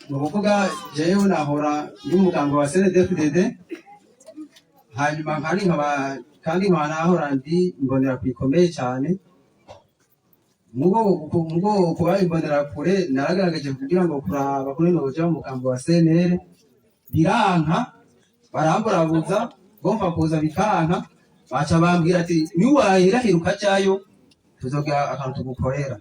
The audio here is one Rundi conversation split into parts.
Ni ukuvuga jewe nahora ndi umuganga wa CNDD-FDD, hanyuma nkari nkaba kandi nkaba nahora ndi imbonerakure ikomeye cyane. Mugo kuba imbonerakure naragerageje kugira ngo kuraba kuri noja mu mugambo wa CNL biranka, baramburabuza ngomba kuza bikanka, baca bambwira ati niwahirahira ukajayo tuzogira akantu tugukorera.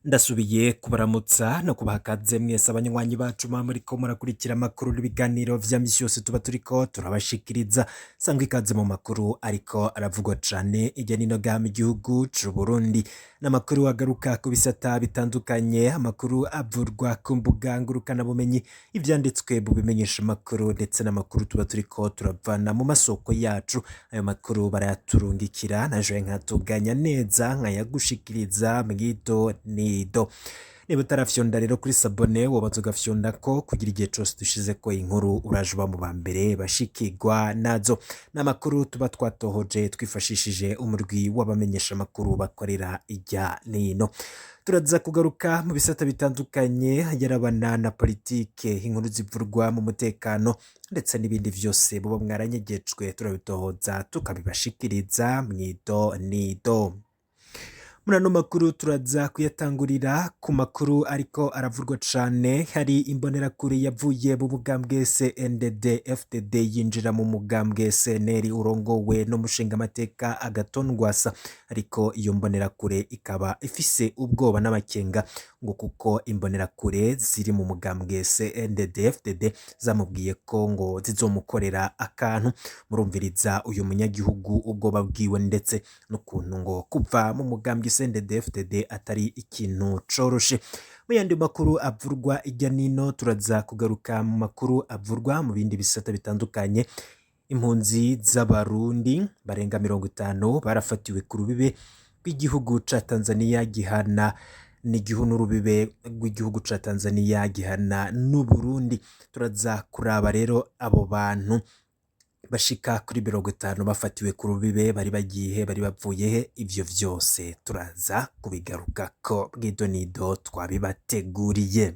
Ndasubiye kubaramutsa no kubaha ikaze mwese abanywanyi bacu muba muriko murakurikira amakuru n'ibiganiro vya misi yose tuba turiko turabashikiriza. Sangwa ikaze mu makuru ariko aravugwa cane irya nino ngaha mu gihugu c'Uburundi. N'amakuru agaruka ku bisata bitandukanye, amakuru avurwa ku mbuga ngurukanabumenyi, ivyanditswe mu bimenyesha amakuru ndetse n'amakuru tuba turiko turavana mu masoko yacu. Ayo makuru barayaturungikira naje nkatuganya neza nkayagushikiriza mw'ido nido. Niba utarafyonda rero kuri sabone, wobaza ugafyonda ko kugira igihe cose dushizeko inkuru uraje uba mu ba mbere bashikirwa nazo. N'amakuru tuba twatohoje twifashishije umurwi w'abamenyesha amakuru bakorera irya nino. Turaza kugaruka mu bisata bitandukanye yarabana na politike, inkuru zivurwa mu mutekano ndetse n'ibindi vyose muba mwaranyegejwe, turabitohoza tukabibashikiriza mw'ido nido. Muri ano makuru turaza kuyatangurira ku makuru ariko aravurwa cane. Hari imbonerakure yavuye mu mugambwe CNDD FDD yinjira mu mugambwe CNL urongowe n'umushingamateka Agathon Rwasa, ariko iyo mbonerakure ikaba ifise ubwoba n'amakenga ngo kuko imbonerakure ziri mu mugambwe CNDD FDD zamubwiye ko ngo zizomukorera akantu. Murumviriza uyu munyagihugu ubwoba bwiwe ndetse n'ukuntu ngo kuva mu mugambwe CNDD FDD atari ikintu coroshe. Mu yandi makuru avurwa irya nino, turaza kugaruka mu makuru avurwa mu bindi bisata bitandukanye. Impunzi z'Abarundi barenga 50 barafatiwe ku rubibe rw'igihugu ca Tanzania gihana n'urubibe rw'igihugu ca Tanzania gihana n'Uburundi. Turaza kuraba rero abo bantu bashika kuri 50 bafatiwe ku rubibe, bari bagiye, bari bavuye he? Ivyo vyose turaza kubigarukako bw'idonido twabibateguriye,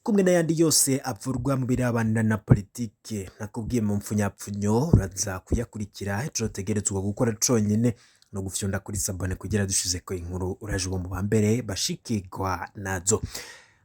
kumwe n'ayandi yose avurwa mu birabana na politike nakubwiye mu mpfunyapfunyo. Uraza kuyakurikira. Ico utegerezwa gukora conyene no gufyonda kuri sabone kugira dushizeko inkuru uraje uba mu ba mbere bashikirwa nazo.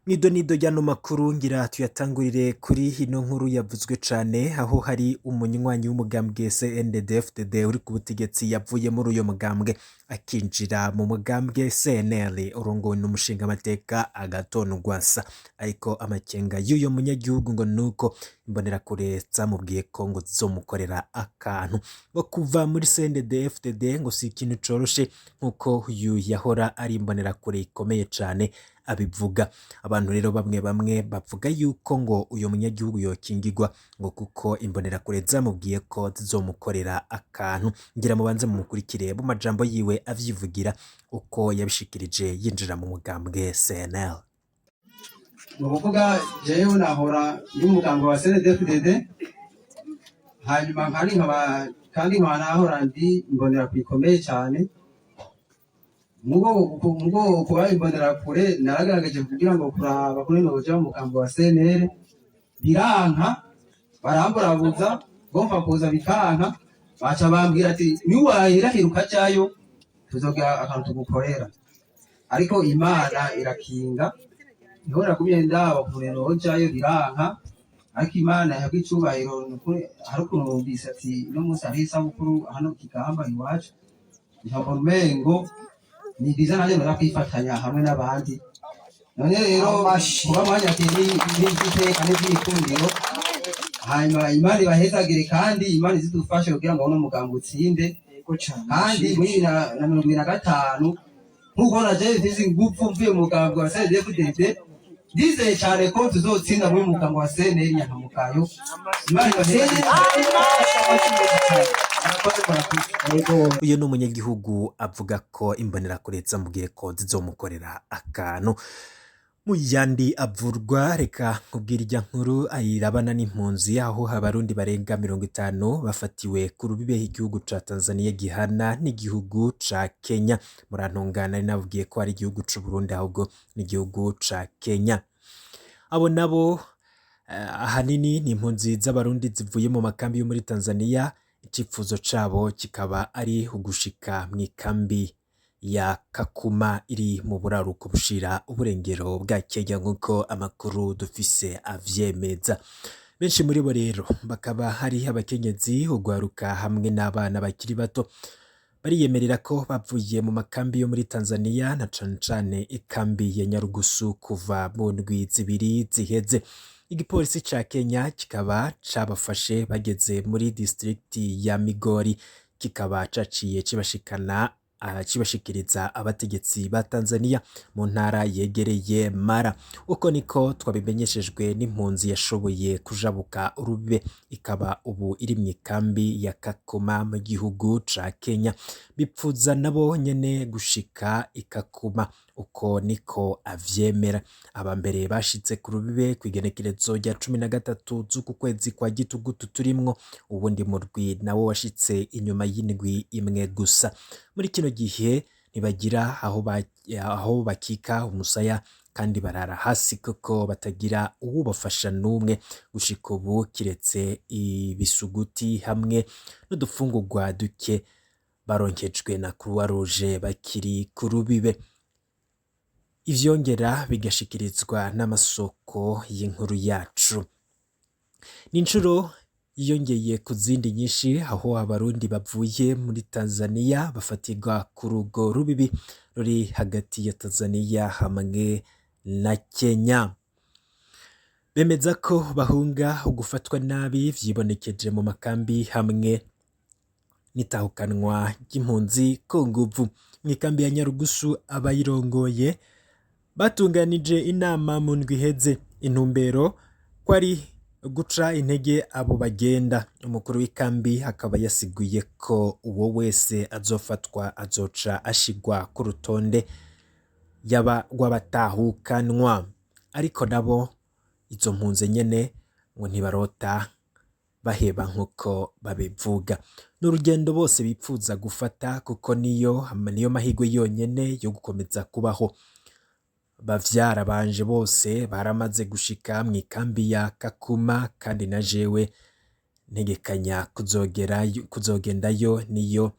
Mw'idonido ry'ano makuru ngira tuyatangurire kuri ino nkuru yavuzwe cane, aho hari umunywanyi w'umugambwe CNDD-FDD uri ku butegetsi yavuye muri uyo mugambwe akinjira mu mugambwe CNL urongowe n'umushingamateka Agathon Rwasa. Ariko amakenga y'uyo munyagihugu ngo nuko imbonerakure zamubwiye ko ngo zizomukorera akantu, ngo kuva muri CNDD-FDD ngo si ikintu coroshe nkuko uyu yahora ari imbonerakure ikomeye cane abivuga. Abantu rero bamwe bamwe bavuga yuko ngo uyo munyagihugu yokingirwa ngo kuko imbonerakure zamubwiye ko zizomukorera akantu. Ngira mubanze mumukurikire mu majambo yiwe avyivugira uko yabishikirije yinjira mu mugambwe CNL. Ni ukuvuga jewe nahora ndi umuganga wa CNDD-FDD, hanyuma nkari nkaba kandi nkaba nahora ndi imbonerakure ikomeye cyane. Mugo kuba imbonerakure naragerageje kugira ngo kuraba kuri noja mu mugambo wa CNL biranka, baramburabuza ngomba kuza bikanka, baca bambwira ati niwahirahira ukajayo tuzogira akantu tugukorera. Ariko Imana irakinga, niho nagumye ndaba ukuntu nojayo biranka, ariko Imana ihabwa icubahiro. Nukuri hari ukuntu numvise ati uno munsi hariho isabukuru hano Kigamba iwacu, nkabona umengo ni byiza nanjye noza kwifatanya hamwe n'abandi. None rero kuba mwanyakiriye n'iby'iteka n'iby'ikundiro, hanyuma Imana ibahezagire kandi Imana izidufashe kugira ngo uno mugambi utsinde. Kandi muri 2025 nk'uko naje mfise ingufu mvuye mu mugambi wa CNDD-FDD, ndizeye cyane ko tuzotsinda muri mugambi wa CNL Nyankamugayo. Imana ibahezagire. Murakoze, murakoze. Uyu ni umunyagihugu avuga ko imbonerakure zamubwiye ko zizomukorera akantu. Mu yandi avurwa, reka nkubwira irya nkuru ayirabana n'impunzi, aho abarundi barenga 50 bafatiwe ku rubibe igihugu ca Tanzania gihana n'igihugu ca Kenya. Murantungana, nari nababwiye ko ari igihugu c'u Burundi, ahubwo n'igihugu ca Kenya. Abo nabo ahanini ni impunzi z'abarundi zivuye mu makambi yo muri Tanzania. Icifuzo cabo kikaba ari ugushika mw'ikambi ya Kakuma iri mu buraruko bushira uburengero bwa Kenya, nk'uko amakuru dufise avyemeza. Benshi muri bo rero bakaba hari abakenyezi, ugwaruka hamwe n'abana bakiri bato. Bariyemerera ko bavuye mu makambi yo muri Tanzania, na cane cane ikambi ya Nyarugusu, kuva mu ndwi 2 ziheze. Igipolisi ca Kenya kikaba cabafashe bageze muri distrikti ya Migori, kikaba caciye kibashikana kibashikiriza abategetsi ba Tanzania mu ntara yegereye Mara. Uko niko twabimenyeshejwe n'impunzi yashoboye kujabuka urubibe, ikaba ubu iri mu ikambi ya Kakuma mu gihugu ca Kenya. Bipfuza nabo nyene gushika i Kakuma, uko niko avyemera. Aba mbere bashitse ku rubibe kw'igenekerezo rya 13 z'uku kwezi kwa gitugutu turimwo, uwundi murwi nawo washitse inyuma y'indwi imwe gusa. Muri kino gihe ntibagira aho bakika umusaya, kandi barara hasi kuko batagira uwubafasha n'umwe gushika ubu, kiretse ibisuguti hamwe n'udufungurwa duke baronkejwe na Croix Rouge bakiri ku rubibe. Ivyongera bigashikirizwa n'amasoko y'inkuru yacu. Ni incuro yiyongeye ku zindi nyinshi aho abarundi bavuye muri Tanzania bafatirwa ku rugo rubibi ruri hagati ya Tanzania hamwe na Kenya. Bemeza ko bahunga ugufatwa nabi vyibonekeje mu makambi hamwe n'itahukanwa ry'impunzi ku nguvu. Mw'ikambi ya Nyarugusu, abayirongoye batunganije inama mu ndwi iheze, intumbero ko ari guca intege abo bagenda. Umukuru w'ikambi akaba yasiguye ko uwo wese azofatwa azoca ashigwa ku rutonde rw'abatahukanwa. Ariko nabo izo mpunzi nyene ngo ntibarota baheba nk'uko babivuga. Ni urugendo bose bipfuza gufata kuko niyo mahirwe yonyene yo gukomeza kubaho. Bavyara banje bose baramaze gushika mw'ikambi ya Kakuma, kandi na jewe ntegekanya kuzogendayo niyo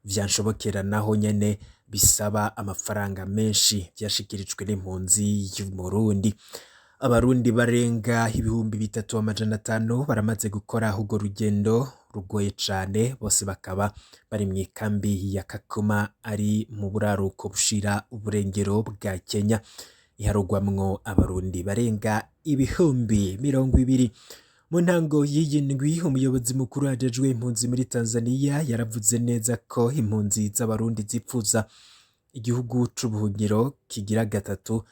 vyanshobokera, naho nyene bisaba amafaranga menshi, vyashikirijwe n'impunzi y'Umurundi. Abarundi barenga 3500 baramaze gukora urwo rugendo rugoye cane, bose bakaba bari mw'ikambi ya Kakuma ari mu buraruko bushira uburengero bwa Kenya, iharugwamwo abarundi barenga 20,000. Mu ntango y'iyi ndwi, umuyobozi mukuru ajejwe impunzi muri Tanzania yaravuze neza ko impunzi z'abarundi zipfuza igihugu c'ubuhungiro kigira gatatu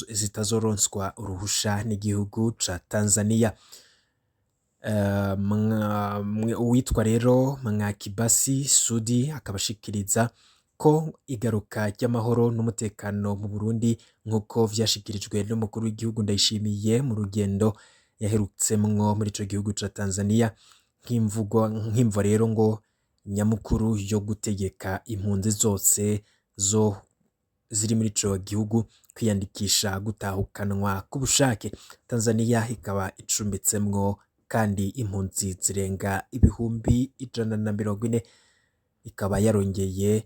zitazoronswa uruhusha n'igihugu ca Tanzania. Uwitwa rero Mwakibasi Sudi akaba ashikiriza ko igaruka ry'amahoro n'umutekano mu Burundi, nk'uko vyashikirijwe n'umukuru w'igihugu Ndayishimiye mu rugendo yaherutsemwo muri ico gihugu ca Tanzania, nk'imvo rero ngo nyamukuru yo gutegeka impunzi zose zo ziri muri ico gihugu kwiyandikisha gutahukanwa ku bushake. Tanzania ikaba icumbitsemwo kandi impunzi zirenga 140,000, ikaba yarongeye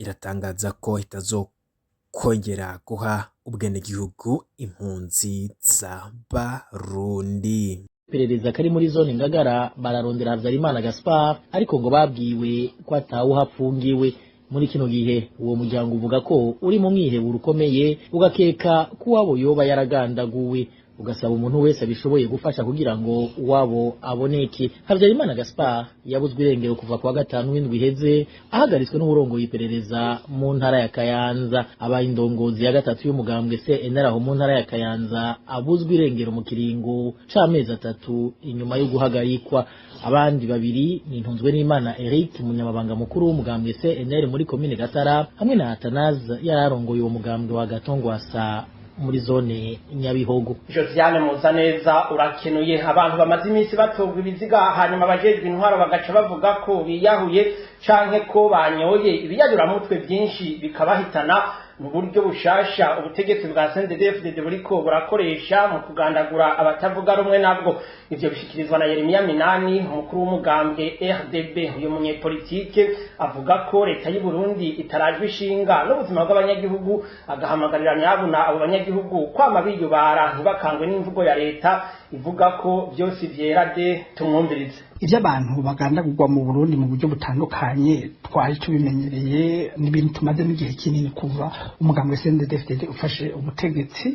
iratangaza ko itazokongera guha ubwenegihugu impunzi z'abarundi. Iperereza kari muri zone Ngagara bararondera Habyarimana Gaspard, ariko ngo babwiwe ko atawuhapfungiwe. Muri kino gihe uwo muryango uvuga ko uri mu mwiheburo ukomeye, ugakeka ko uwabo yoba yaragandaguwe, ugasaba umuntu wese abishoboye gufasha kugira ngo uwabo aboneke. Habyarimana Gaspard yabuzwe irengero kuva kuwa gatanu w'indwi iheze, ahagaritswe n'uwurongoye iperereza mu ntara ya Kayanza. Abaye indongozi ya gatatu y'umugambwe CNL aho mu ntara ya Kayanza abuzwe irengero mu kiringo c'amezi 3 inyuma yo guhagarikwa. Abandi babiri ni Ntunzwe n'Imana Eric, umunyamabanga mukuru w'umugambwe CNL muri komine Gatara, hamwe na Atanaze yararongoye uwo mugambwe wa Gatongwasa muri zone Nyabihogo. Josiane Muzaneza, urakenuye. Abantu bamaze iminsi batogwa ibiziga, hanyuma abajejwe intwaro bagaca bavuga ko biyahuye canke ko banyoye ibiyayuramutwe byinshi bikabahitana, mu buryo bushasha ubutegetsi bwa CNDD-FDD buriko burakoresha mu kugandagura abatavuga rumwe nabwo. Ivyo bishikirizwa na Yeremiya Minani, umukuru w'umugambwe RDB. Uyu munyepolitike avuga ko leta y'u Burundi itarajwe ishinga n'ubuzima bw'abanyagihugu, agahamagarira nyabuna abo banyagihugu kwama biyubara, ntibakangwe n'imvugo ya leta ivuga ko vyose vyera de. Tumwumvirize. Ibyo abantu bagandagurwa mu Burundi mu buryo butandukanye twari tubimenyereye, ni ibintu tumazemo igihe kinini kuva umugambwe CNDD-FDD ufashe ubutegetsi,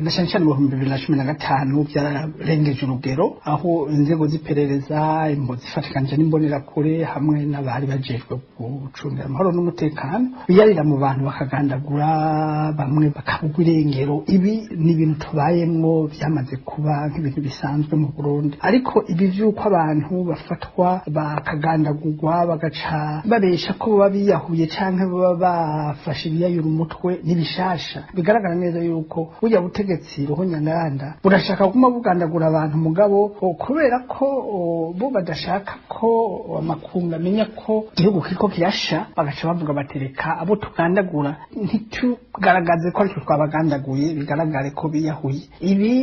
na cyane cyane mu 2015 byararengeje urugero, aho inzego z'iperereza zifatikanije n'imbonerakure hamwe n'abari bajejwe gucungira amahoro n'umutekano biyarira mu bantu, bakagandagura bamwe, bakabugwa irengero. Ibi ni ibintu tubayemwo, byamaze kuba nk'ibintu bisanzwe mu Burundi. Ariko ibi vy'uko abantu bafatwa, bakagandagurwa, bagaca babesha ko baba biyahuye canke baba bafashe ibiyayura umutwe, n'ibishasha. Bigaragara neza yuko burya butegetsi ruhonyanganda burashaka kuguma bugandagura abantu, mugabo kubera ko bo badashaka ko amakungu amenya ko igihugu kiriko kirasha, bagaca bavuga batereka abo tugandagura ntitugaragaze ko aricyo twabagandaguye, bigaragare ko biyahuye. Ibi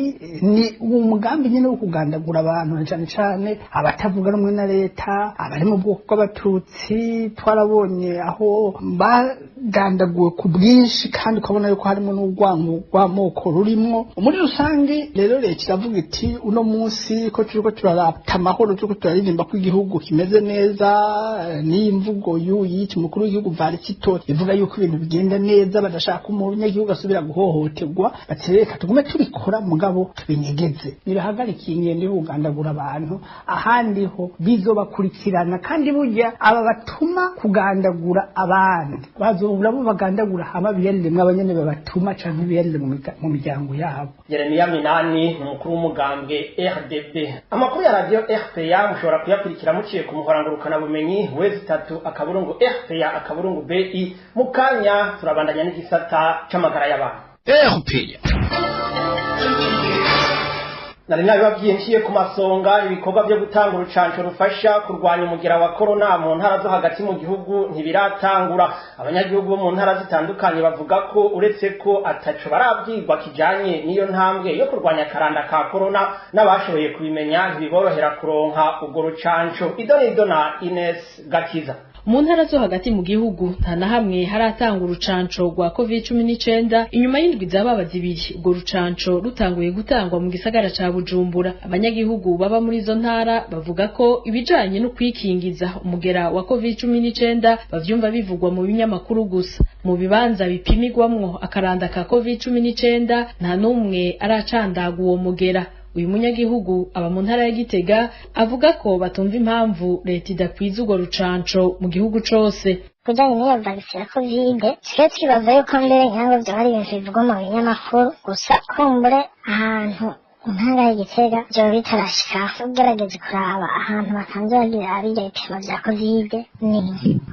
ni umugambi nyine wo kugandagura abantu, na cane cane abatavuga rumwe na leta, abari mu bwoko bw'abatutsi. Twarabonye aho bagandaguwe ku bwinshi, kandi ukabona yuko harimo n'urwango rw'amoko rurimwo muri rusange. Rero leta iravuga iti uno munsi ko turiko turarata amahoro, turiko turaririmba ko igihugu kimeze neza, n'imvugo y'uyiti umukuru w'igihugu Varisito ivuga yuko ibintu bigenda neza, badashaka umunyagihugu asubira guhohoterwa, bati reka tugume tubikora mugabo tubinyegeze. Nibahagarika ingendo yo kugandagura abantu, ahandi ho bizobakurikirana. Kandi burya aba batuma kugandagura abandi bazobura bo bagandagura, hama biyarire abanyene babatuma canke biyarire mu miryango yabo. Yeremiya Minani ni umukuru w'umugambwe RDB. Amakuru ya radio RPA mushobora kuyakurikira muciye ku muhora bumenyi w3.rpa.bi. Mu kanya turabandanya n'igisata c'amagara y'abantu. RPA. Nari nabibabwiye nciye ku masonga, ibikorwa byo gutanga urucanco rufasha kurwanya umugera wa korona mu ntara zo hagati mu gihugu ntibiratangura. Abanyagihugu bo mu ntara zitandukanye bavuga ko uretse ko ataco barabwirwa kijanye n'iyo ntambwe yo kurwanya akaranda ka korona, n'abashoboye kubimenya ntibiborohera kuronka urwo rucanco. Idonido na Ines Gakiza. Mu ntara zo hagati mu gihugu nta na hamwe haratanga urucanco rwa COVID-19. Inyuma y'indwi z'ababa 2 urwo rucanco rutanguye gutangwa mu gisagara ca Bujumbura, abanyagihugu baba muri izo ntara bavuga ko ibijanye no kwikingiza umugera wa COVID-19 bavyumva bivugwa mu binyamakuru gusa. Mu bibanza bipimigwamwo akaranda ka COVID-19 nta n'umwe aracandaga uwo mugera. Uyu munyagihugu aba mu ntara ya Gitega avuga ko batumva impamvu leta idakwiza urwo rucanco mu gihugu cose. Kujyanye n'iyo vaccine ya Covid, twe twibaza yuko mbere nyango byaba ari ibintu bivugwa mu binyamakuru gusa. Kumbure ahantu intara ya Gitega vyoba bitarashika, ugerageje kuraba ahantu basanzwe bagira birya bipimo vya Covid ni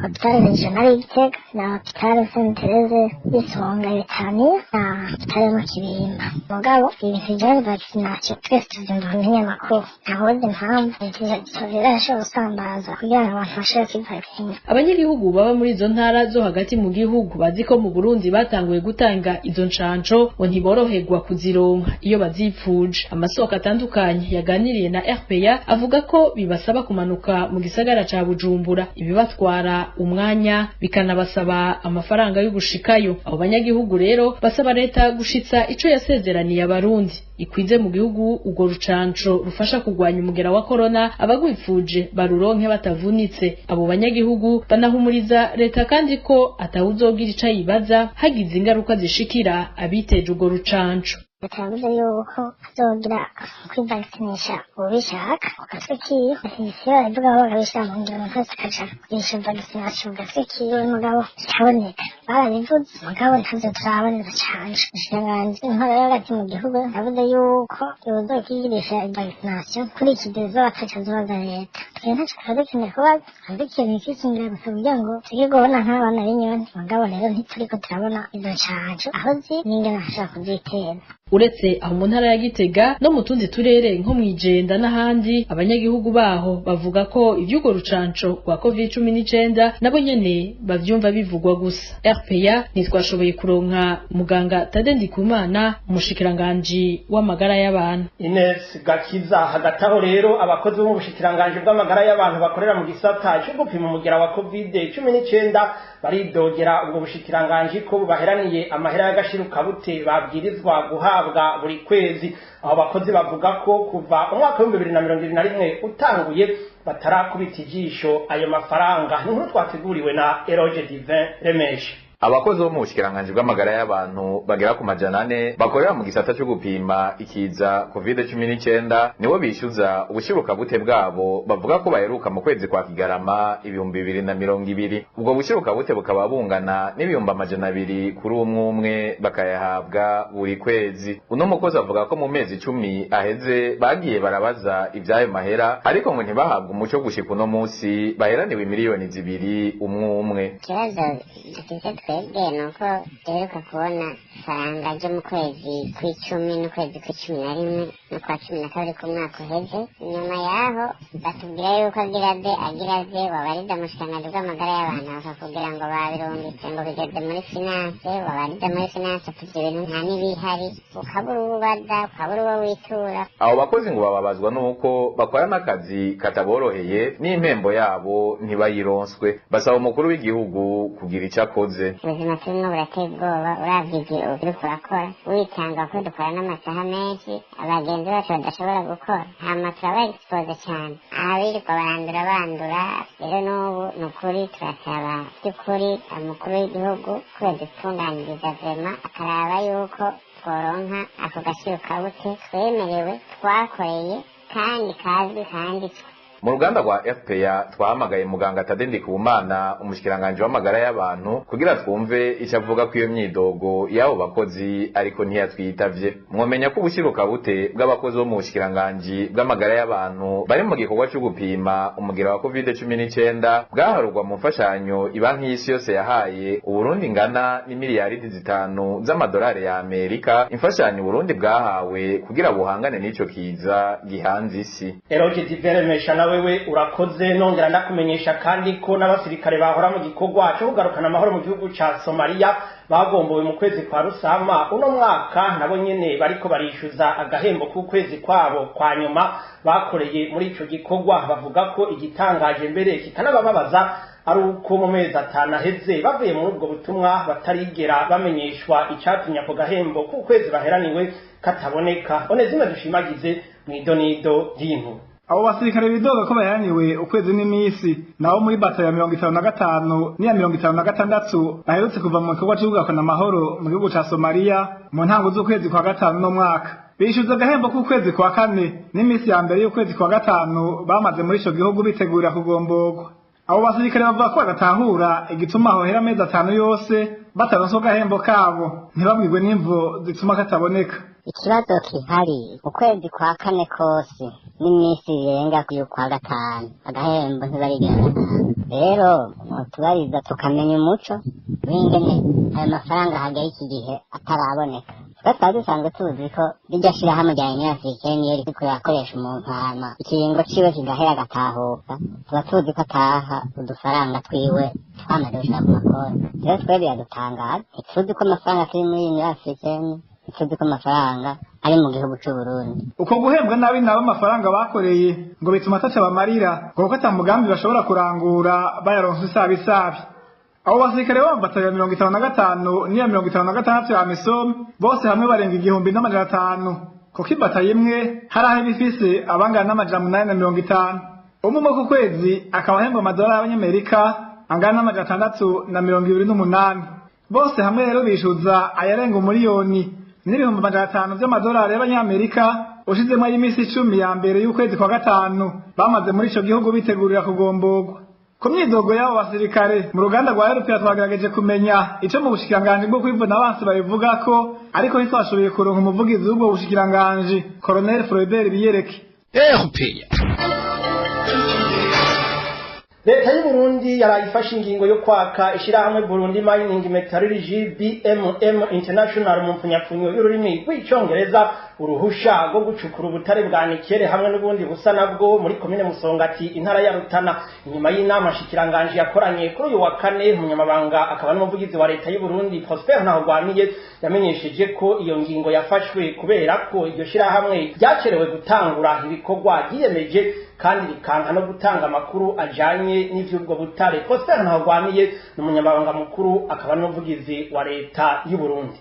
hôpital régional y'Igitega na hôpital Sainte Thérèse y'Isonga Betaniya na hôpital yo mu Kibimba. Mugabo ibintu bijanye na vaccination twese tuvyumva mu binyamakuru, ntawuzi impamvu irashobora gusambaza kugira ngo abantu bashobore kwivaccina. Abanyagihugu baba muri izo ntara zo hagati mu gihugu bazi ko mu Burundi batanguye gutanga izo ncanco ngo ntiboroherwa kuzironka iyo bazipfuje. Amasoko atandukanye yaganiriye na RPA avuga ko bibasaba kumanuka mu gisagara ca Bujumbura, ibibatwara umwanya bikanabasaba amafaranga yo gushikayo. Abo banyagihugu rero basaba leta gushitsa ico yasezeraniye abarundi, ikwize mu gihugu urwo rucanco rufasha kurwanya umugera wa korona, abagwifuje baruronke batavunitse. Abo banyagihugu banahumuriza leta kandi ko atawuzogira ico ayibaza hagize ingaruka zishikira abiteje urwo rucanco. Leta yavuze yuko azogira kwivakinisha ubishaka ku gatwe kiwe, isi baravuga aho bakabishira mu ngiro, umuntu wese akaja kugirisha vaccination ku gatwe kiwe, mugabo bikaboneka. Barabivuze, mugabo ntavyo turaboneza cane. Ubushikiranganji intwaro yo hagati mu gihugu yavuze yuko yozokwigirisha vaccination kuri iki gihe zoba ataco zibaza leta. Twe ntacyo twari dukeneye kubaza, twari dukeneye kwikingira gusa kugira ngo tujye kubona nk'abana b'inyoni. Mugabo rero ntituriko turabona izo nshansho aho ziri n'ingene bashobora kuziteza. Uretse aho mu ntara ya Gitega, no mu tundi turere nko mw'Ijenda n'ahandi, abanyagihugu baho bavuga ko ivy'urwo rucanco rwa COVID-19 nabo nyene bavyumva bivugwa gusa. RPA ntitwashoboye kuronka muganga Tade Ndikumana, umushikiranganji w'amagara y'abantu. Ines Gakiza. Hagati aho rero, abakozi bo mu bushikiranganji bw'amagara y'abantu bakorera mu gisata cyo gupima umugera wa COVID-19 baridogera ubwo bushikiranganji ko bubaheraniye amahera y'agashirukabute babwirizwa guhabwa buri kwezi. Aho bakozi bavuga ko kuva umwaka w'2021 utanguye batarakubita ijisho ayo mafaranga. Inkuru twateguriwe na Eroge Divin Remesha. Abakozi bo mu bushikiranganji bw'amagara y'abantu bagera ku 400 bakorera mu gisata cyo gupima ikiza COVID-19 nibo bishyuza ubushiruka-bute bwabo, bavuga ko baheruka mu kwezi kwa Kigarama 2020. Ubwo bushiruka-bute bukaba bungana n'200,000 kuri umwe umwe, bakayahabwa buri kwezi. Uno mukozi avuga ko mu mezi 10 aheze bagiye barabaza ivy'ayo mahera, ariko ngo ntibahabwe umuco. Gushika uno munsi baheraniwe 2 miliyoni umwe umwe. Ikibazo dufite twebwe ni uko duheruka kubona ifaranga ryo mu kwezi kw'icumi n'ukwezi kw'icumi na rimwe n'ukwa 12 k'umwaka uheze. Nyuma yaho batubwira yuko agira aze, agira aze. Wabariza umushikiranganji bw'amagara y'abantu bakakubwira ngo babirungitse, ngo bigeze muri finance. Wabariza muri finance ati ibyo bintu nta n'ibihari. Ukabura uwo ubaza, ukabura uwo witura. Abo bakozi ngo bababazwa n'uko bakora n'akazi kataboroheye n'impembo yabo ntibayironswe. Basaba umukuru w'igihugu kugira icyo akoze. Ubuzima turimo burateye ubwoba. Uravye igihe uriko urakora witanga, ko dukora n'amasaha menshi abagenzi bacu badashobora gukora, hama turaba exposé cane, abirirwa barandura bandura. Rero n'ubu ni ukuri turasaba by'ukuri umukuru w'igihugu ko yodutunganiriza vraiment, akaraba yuko tworonka ako gashirukabute twemerewe, twakoreye, kandi kazwi kanditswe. Mu ruganda rwa RPA twahamagaye muganga Tade Ndikumana, umushikiranganji w'amagara y'abantu, kugira twumve icyo avuga ko iyo myidogo y'abo bakozi, ariko ntiyatwitavye. Mwomenya ko ubushiruka-bute bw'abakozi bo mu bushikiranganji bw'amagara y'abantu bari mu gikorwa cyo gupima umugera wa COVID-19 bwaharurwa mu mfashanyo Ibanki y'Isi Yose yahaye Uburundi ingana n'imiliyaridi 5 z'amadolari ya Amerika, imfashanyo Uburundi bwahawe kugira buhangane n'ico kiza gihanze isi. Eroge Diveremesha, na wewe urakoze. Nongera ndakumenyesha kandi ko n'abasirikare bahora mu gikorwa cyo kugarukana amahoro mu gihugu ca Somalia bagombowe mu kwezi kwa Rusama uno mwaka, nabo nyene bariko barishyuza agahembo k'ukwezi kwabo kwa nyuma bakoreye muri ico gikorwa. Bavuga ko igitangaje mbere kikanabababaza ari uko mu mezi 5 aheze bavuye muri ubwo butumwa batarigera bamenyeshwa icatumye ako gahembo k'ukwezi baheraniwe kataboneka. Onezime Dushimagize mw'idonido ry'inkuru. Abo basirikare bidoga ko baheraniwe ukwezi n'iminsi nabo muri bato ya 55 n'iya 56 baherutse kuva mu gikorwa cyo kugarukana amahoro mu gihugu ca Somalia mu ntango z'ukwezi kwa gatanu no mwaka, bishyuza agahembo k'ukwezi kwa kane n'iminsi ya mbere y'ukwezi kwa gatanu bamaze muri ico gihugu bitegurira kugomborwa. Abo basirikare bavuga ko badatahura igituma hohera amezi 5 yose bataronse agahembo kabo, ntibabwirwe n'imvo zituma kataboneka. Ikibazo kihari, ukwezi kwa kane kose n'iminsi irenga y'ukwa gatanu agahembo ntibarigera batanga. Rero tubariza tukamenya umuco w'ingene ayo mafaranga hagera iki gihe ataraboneka. Twe twari dusanzwe tuzi ko rirya shirahamwe rya Union Africaine iyo ririko rirakoresha umuntu hama ikiringo ciwe kigahera agatahuka, tuba tuzi ko ataha udufaranga twiwe twamaze gushira ku makonti. Rero twe biradutangaza, ntituzi ko amafaranga turi muri Union Africaine, ntituzi ko amafaranga ari mu gihugu c'u Burundi. Uko guhembwa nabi nabo amafaranga bakoreye ngo bituma ataca bamarira, ngo kuko ata mugambi bashobora kurangura bayaronse isabi isabi. Abo basirikare bo ya 55 n'iya 56 ya AMISOM bose hamwe barenga 1500, kuko ibatayo imwe hari aho iba ifise abangana n'850. Umwe umwe ku kwezi akaba ahembwa amadolari y'abanyamerika angana n'628. Bose hamwe rero bishuza ayarenga 1,500,000 vy'amadolari y'abanyamerika, ushizemo ay'iminsi 10 ya mbere y'ukwezi kwa gatanu bamaze muri ico gihugu bitegurira kugomborwa. Ku myidogo y'abo basirikare, mu ruganda rwa RPA twagerageje kumenya ico mu bushikiranganji bwo kwivuna abansi babivugako, ariko ntitwashoboye kuronka umuvugizi w'ubwo bushikiranganji, Colonel Froidel Biyereke. RPA. Leta y'u Burundi yaraye ifashe ingingo yo kwaka ishirahamwe Burundi Mining Metallurgy BMM International mu mpfunyapfunyo y'ururimi rw'icongereza uruhusha rwo gucukura ubutare bwa nikele hamwe n'ubundi busa nabwo muri komine Musongati, intara ya Rutana. Inyuma y'inama nshikiranganji yakoranye kuri uyu wa kane, umunyamabanga akaba n'umuvugizi wa leta y'u Burundi Prosper Ntahogwamiye yamenyesheje ko iyo ngingo yafashwe kubera ko iryo shirahamwe ryacerewe gutangura ibikorwa ryiyemeje kandi rikanka no gutanga amakuru ajanye n'ivy'ubwo butare. Prosper Ntahogwamiye ni umunyamabanga mukuru akaba n'umuvugizi wa leta y'u Burundi.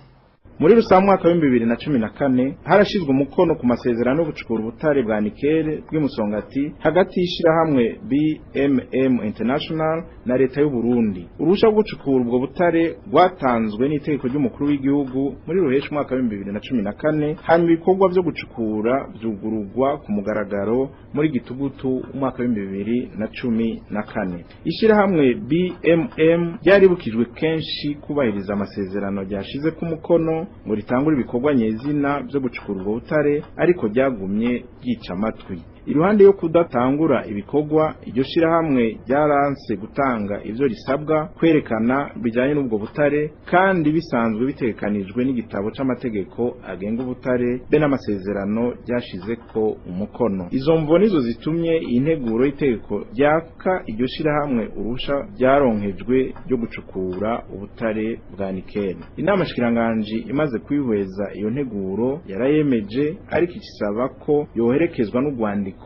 Muri rusange, umwaka w'2014 harashizwe umukono ku masezerano yo gucukura ubutare bwa nikele bw'imusongati hagati y'ishirahamwe BMM International na leta y'u Burundi. Uruhusha rwo gucukura ubwo butare rwatanzwe n'itegeko ry'umukuru w'igihugu muri ruheshi umwaka w'2014, hanyuma ibikorwa vyo gucukura vyugururwa ku mugaragaro muri gitugutu umwaka w'2014. Ishirahamwe BMM ryaribukijwe kenshi kubahiriza amasezerano ryashize ku mukono ngo ritangure ibikorwa nyezina byo gucukura ubwo butare, ariko ryagumye ryica amatwi. Iruhande yo kudatangura ibikorwa, iryo shirahamwe ryaranse gutanga ivyo risabwa kwerekana bijanye n'ubwo butare kandi bisanzwe bitegekanijwe n'igitabo c'amategeko agenga ubutare be n'amasezerano ryashizeko umukono. Izo mvo nizo zitumye iyi nteguro y'itegeko ryaka iryo shirahamwe uruhusha ryaronkejwe ryo gucukura ubutare bwa nikeli. Inama shikiranganji imaze kwihweza iyo nteguro yarayemeje, ariko ikisaba ko yoherekezwa n'urwandiko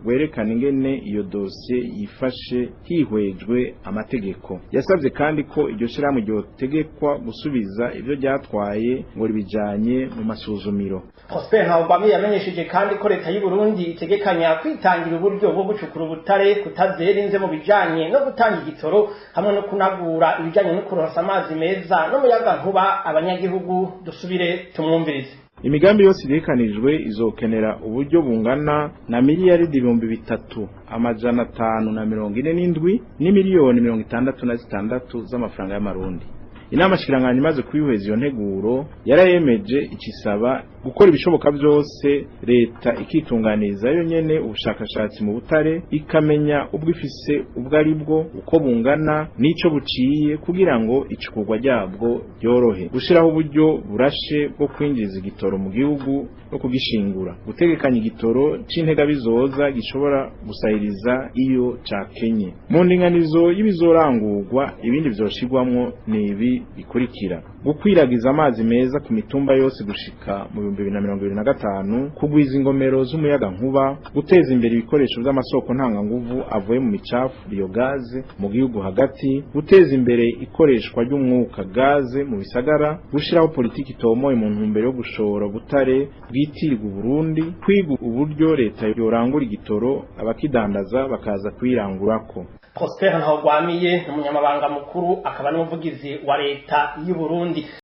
rwerekana ingene iyo dosiye yifashe hihwejwe amategeko. Yasabye kandi ko iryo shirahamwe ryotegekwa gusubiza ivyo ryatwaye ngo ribijanye mu masuzumiro. Prosper Ntawugwamiye yamenyesheje kandi ko leta y'u Burundi itegekanya kwitangira uburyo bwo gucukura ubutare, kutazera inze mu bijanye no gutanga igitoro hamwe no kunagura ibijanye no kuronsa amazi meza n'umuyagankuba abanyagihugu. Dusubire tumwumvirize. Imigambi yose itegekanijwe izokenera uburyo bungana na miliyaridi 3547 n'imiliyoni 66 z'amafaranga y'amarundi. Inama shikiranganji imaze kwihweza iyo nteguro yarayemeje, icisaba gukora ibishoboka byose leta ikitunganiriza yo nyene ubushakashatsi mu butare, ikamenya ubwo ifise ubwo ari bwo, uko bungana n'ico buciye, kugira ngo icukurwa ryabwo ryorohe, gushiraho uburyo burashe bwo kwinjiza igitoro mu gihugu no kugishingura, gutegekanya igitoro c'integabizoza gishobora gusahiriza iyo cakenye. Mu ndinganizo y'ibizorangurwa, ibindi vyoshirwamwo ni ibi bikurikira: gukwiragiza amazi meza ku mitumba yose gushika mu 2025, kugwiza ingomero z'umuyaga nkuba, guteza imbere ibikoresho by'amasoko ntanganguvu avuye mu micafu biogaze mu gihugu hagati, guteza imbere ikoreshwa ry'umwuka gaze mu bisagara, gushiraho politiki itomoye mu ntumbero yo gushora butare bwitirirwa Burundi, kwiga uburyo leta yorangura igitoro abakidandaza bakaza kwirangurako. Prosper Ntawugwamiye ni umunyamabanga mukuru akaba n'umuvugizi wa leta y'u Burundi.